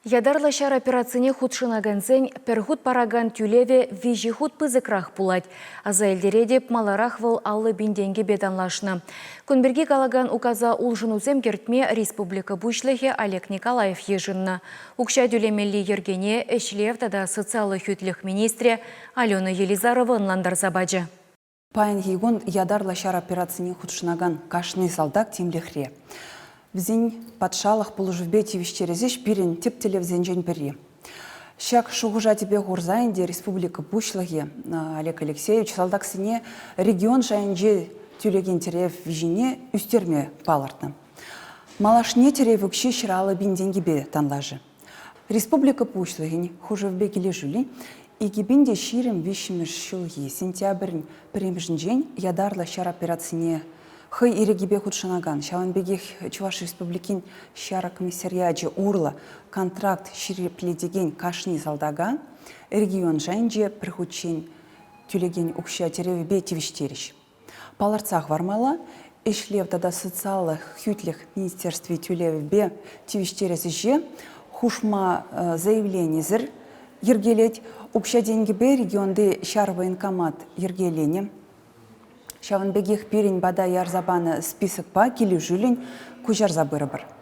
Ятарлӑ ҫар операцине хутшӑнакансен пӗр хут паракан тӳлевӗ виҫӗ хут пысӑкрах пулать. Аса илтеретӗп, маларах вӑл 50 000 тенкӗпе танлашнӑ. Кун пирки калакан указа улшӑнусем кӗртме республика Пуҫлӑхӗ Олег Николаев йышӑннӑ. Укҫа тӳлемелли йӗркене ӗҫлев тата социаллӑ хӳтлӗх министрӗ Алена Елизарова ӑнлантарса пачӗ. Паянхи кун ятарлӑ ҫар операцине хутшӑнакан кашни салтак тимлӗхре. Вӗсен патшалӑх пулӑшӑвӗпе тивӗҫтерес ӗҫ пирӗн тӗп тӗллевсенчен пӗри. Ҫак шухӑша тӗпе хурса ӗнтӗ республика Пуҫлӑхӗ Олег Алексеевич салтаксене регион шайӗнче тӳлекен тӗрев виҫине ӳстерме палӑртнӑ. Малашне тӗрев укҫи 150 000 тенкӗпе танлашӗ. Республика Пуҫлӑхӗн хушӑвӗпе килӗшӳллӗн 2023 ҫулхи сентябрӗн пӗрремӗшӗнчен ятарлӑ ҫар операцине хӑй ирӗкӗпе хутшӑнакан, ҫавӑн пекех Чӑваш Республикин ҫар комиссариачӗ урлӑ контракт ҫирӗплетекен кашни салтака регион шайӗнче пӗр хутчен тӳлекен укҫа тӗревӗпе тивӗҫтерӗҫ. Палӑртса хӑвармалла, Ӗҫлев тата социаллӑ хӳтлӗх министерстви тӳлевпе тивӗҫтерес ӗҫе хушма заявленисӗр йӗркелет. Укҫа-тенкӗпе регионти ҫар военкомат йӗркеленӗ. Ҫавӑн пекех пирӗн пата ярса панӑ списокпа килӗшӳллӗн куҫарса пырӑпӑр.